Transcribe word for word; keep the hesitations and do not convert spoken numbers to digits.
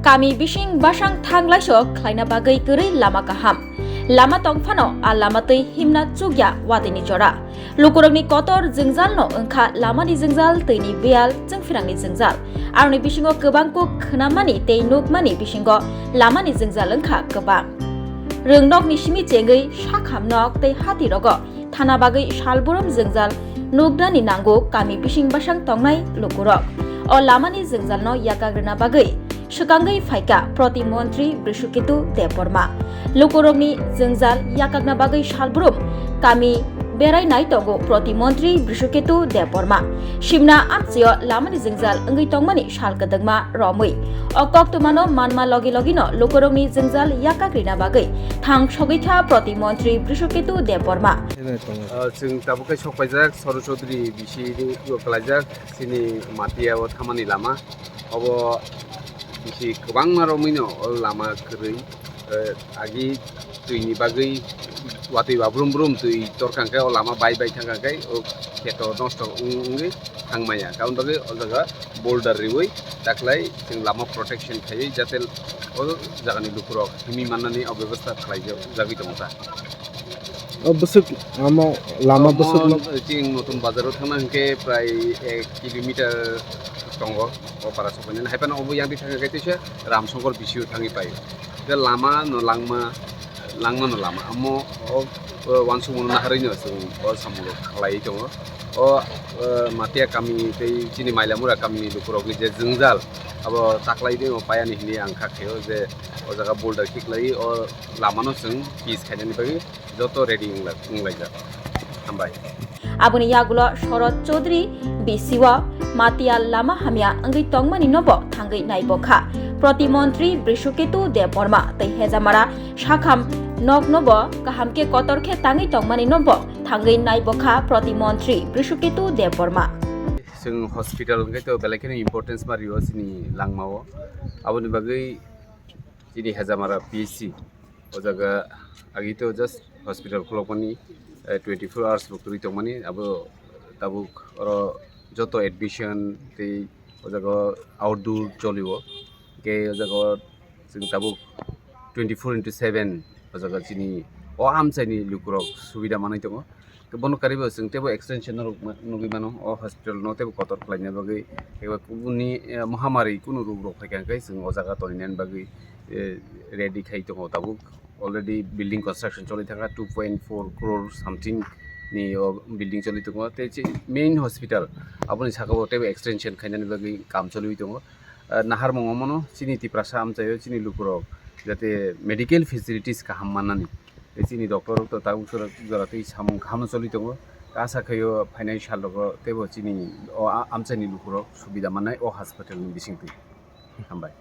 Kami bising basang thang laisok khlaina bagwi kwrwi lama kaham. Lama tong phano a lama twi himna chukya watwini jora. Lukurokni kotor jwngjalno wngkha lamani jwngjal, twini biyal, chwngphirangni jwngjal. Aroni bisingo kwbang kuk khwnamani tei nukmani bisingo lamani jwngjal wngkha kwbang. Rwngnokni simi chengwi sakham nok tei hati rogo thana bagwi salbrum jwngjal nuknani nango kami bising basang tongnai lukurok. O lamani jwngjalno yakak rwna bagwi swkangwi phaikha Protimontri Brishuketu Debbarma. Lukurokni jwngjal yakakna bagwi salbrum kami berai nai tongo Protimontri Brishuketu Debbarma. Simna amchio lamani jwngjal wngwi tongmani sal kwdwkma romwi. O koktwmano manma logi logino lukurokni jwngjal yakak rina bagwi thang sogwi kha Protimontri Brishuketu Debbarma. Ah, chwng tabuk khe sok paijak, Soro Chaudhary bisi o klaijak, chini Matia o thamani lama. Obo bisi kwbangma romwino o lama kwrwi, eh, agi twini bagwi watwi ba brum brum twi torkha khe o lama bai bai thangkha khe o kheto nosto wng-, wngwi thangmaya. Aboni bagwi o jaga boulder riwi taklai chwng lama protection khaiwi jate o jagani lukurok himwi mannani o bebostha khlaijak, jagwi tongo ta. O bwswk amo lama bwswk no chwng Notun Bazar o thangna hwnkhe prai ek kilometer tongo o para sokmani. Haiphano obo yang di thangkha khe teisa Ramsongkor bisi o thangwi pai. Khe lama no langma, langma no lama. Amo o, o wansukmano naharwi no chwng o samung rok khlaiwi tongo. O, o Matia kami tei chini Mailamura kami ni lukurokni je jwngjal abo taklai de o payani hwnwi ang kha khaio je o jaga boulder kiklaiwi o lamano chwng pis khainani bagwi joto ready wngla-, wnglaijak. Hambai. Aboni yagulo Shorod Chaudhary B C o Matia lama hamya wngwi tongmani nobo thangwi naibo kha. Protimontri Brishuketu Debbarma tei Hejamara sakham nok nobo kaham khe kotor khe tangwi tongmani nobo thangwi naibo kha Protimontri Brishuketu Debbarma. Chwng hospital hwnkhe to belai kheno importance ma rio chini langmao. Aboni bagwi chini Hejamara P H C o jaga agi to just hospital khulokmani, eh, twenty four hours bo kwrwi tongmani, abo tabuk oro joto admission tei o jaga outdoor cholio, hwnkhe o jaga chwng tabuk twenty four into seven o jaga chini o amchaini lukurok subida manwi tongo. Bono karibo chwng teibo extension norok ma-, nugwi mano, o hospital no teibo kotor khlaina bagwi, eba kubuni, eh, mahamari kunu rog rok phaikha hwnkhe chwng o jaga toninani bagwi, eh, ready khai tongo tabuk. Already building construction choli thangkha, two point four crore something ni o building choli tongo. Tei chi main hospital aboni saka o teibo extension khainani bagwi kam choliwi tongo. Ah, naharmung omono chini Tiprasa amchaio chini lukurok jate medical facilities kaham mannani. Tei chini doctor rok to tabuk jora, jora tei samung kaham choli tongo. Asa khaio phainai sal rogo teibo chini o a-, amchaini lukurok subida mannai o hospital ni bisingtwi. Hambai.